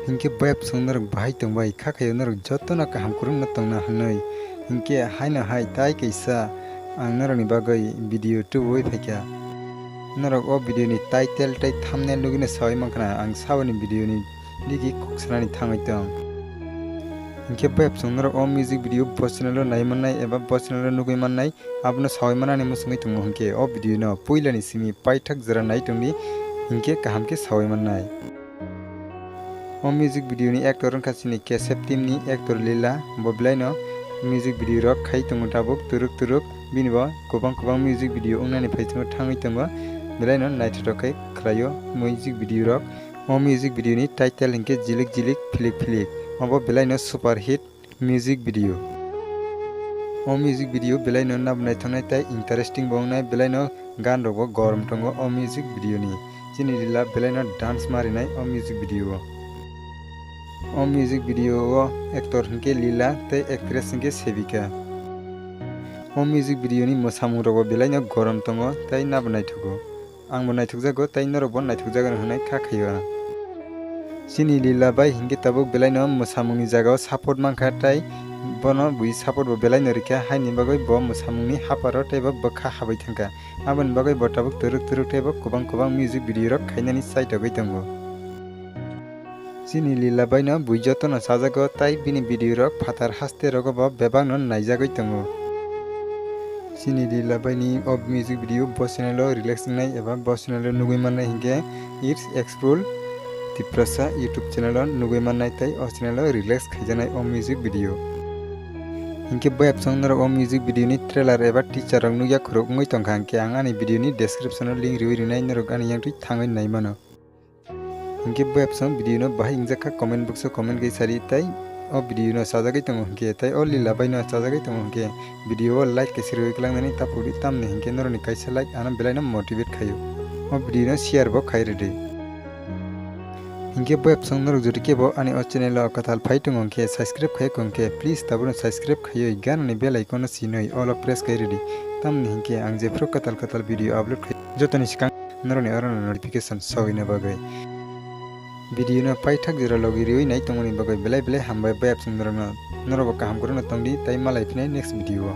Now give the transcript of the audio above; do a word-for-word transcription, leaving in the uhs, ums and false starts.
Hinkhe bayapsong norok bahai tongbai, kha khaio norok jotono kaham kwrwngno tongna hwnwi. Hinkhe haino hai tai kaisa ang norokni bagwi video tubui phaikha. Norok o video ni title tei thumbnail nugwino saui mankha na ang saboni video ni digi kok sanani thangwi tong. Hinkhe bayapsong norok o music video bo channel o nai mannai eba bo channel o nugwi mannai, abono saui manani mwswngwi tongo hinkhe o video no puilani simi paithak jora nai tongdi, hinkhe kaham khe saui mannai. O music video ni actor wngkha chini K S F team ni actor Lila, bo belaino music video rok khai tongo tabuk turuk turuk, bini bo kwbang kwbang music video wngnani phai tongo, thangwi tongo, belaino naithothok khe khlaio music video rok. O music video ni title hinkhe Jilik Jilik Philik Philik, obo belaino super hit music video. O music video belaino nabo naithoknai tei interesting bo wngnai, belaino gan rokbo gorom tongo o music video ni. Chini Lila belaino dance marinai o music video o. O music video o actor hinkhe Lila tei actress hinkhe Sevika. O music video ni mwsamung rokbo belaino gorom tongo tei nabo naithogo. Ang bo naithokjago tei norok bo naithokjago hwnwi kha khaio ang. Chini Lila bai hinkhe tabuk belaino mwsamungni jagao support mankha tei bono bui support bo belaino rikha, haini bagwi bo mwsamungni haparo tei bo bwkha habai thangkha. Aboni bagwi bo tabuk turuk turuk tei bo kwbang kwbang music video rok khainani chaitogwi tongo. Chini Lila baino bui jotono chajago tei bini video rok phatar haste rogo bo bebakno naijagwi tongo. Chini Lila baini o music video bo channel o release wngnai eba bo channel o nugwi mannai hinkhe It's Explore Tiprasa YouTube channel o nugwi mannai tei o channel o release khaijaknai o music video. Hinkhe bayapsong norok o music video ni trailer eba teaser rok nukya khorok wngwi tongkha hinkhe ang ani video ni description o link riwi rinai norok ani yangtwi thangwi naimano. Hinkhe bayapsong video no bahai wngjakha comment box o comment khe sari tei o video no chajagwi tongo hinkhe tei o Lila baino chajagwi tongo hinkhe video o like kaisa riwi kwlangnani tapukdi tamni hinkhe norokni kaisa like ano belaino motivate khaio. O video no share bo khai rwdi. Hinkhe bayapsong norok jodi kebo ani o channel o kwtal phai tongo hinkhe subscribe khai kho hinkhe please tabukno subscribe khaiwi ganani bell icon no sinwi all o press khai rwdi tamni hinkhe ang jephru kwtal kwtal video upload khai jotoni swkang norokni oro no notification sogwina bagwi. Video no paithak jora logi riwi nai tongmani bagwi belai belai hambai bayapsong norokno. Norokbo kaham kwrwngno tongdi tei malai phinai next video o.